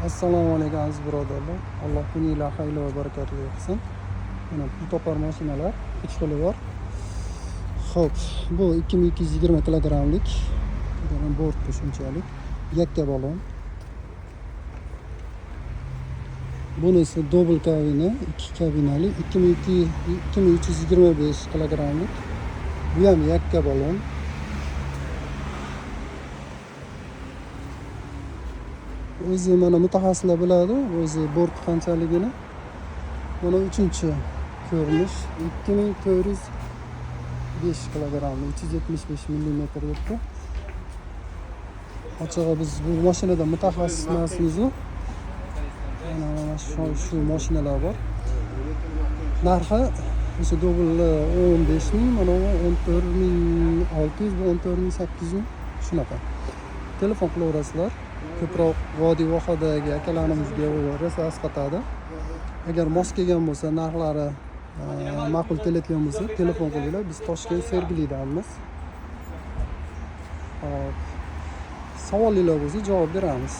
Assalomu alaykum, aziz birodarlar. Alloh kuninglar xayrli va barakotli qilsin. Mana pul topar mashinalar uch xili bor. Xo'p, bu 2220 kilogrammlik. Mana bortda shunchalik. Yakka balon. Bunisi dobl kabina, ikki kabinali, 2325 kilogrammlik. Bu ham yakka balon. O'zi mana mutaxassislar biladi, o'zi bort qanchaligini. Mana uchinchi ko'rinish 2405 kilogramm, 375 millimetr debdi. Ochig'i biz bu mashinada mutaxassis emasmiz. Mana shu mashinalar bor. Narxi o'sha dubl 15 000, mana bu 14 600, bu 14 800, shunaqa. Telefon qilaverasizlar. Ko'proq Vodiy Vohadagi akalarimizga u rosa asqatadi. Agar mos kelgan bo'lsa, narxlari ma'qul kelayotgan bo'lsa, telefon qilinglar. Biz Toshkent Sergelidamiz. Hop. Savolinglar bo'lsa, javob beramiz.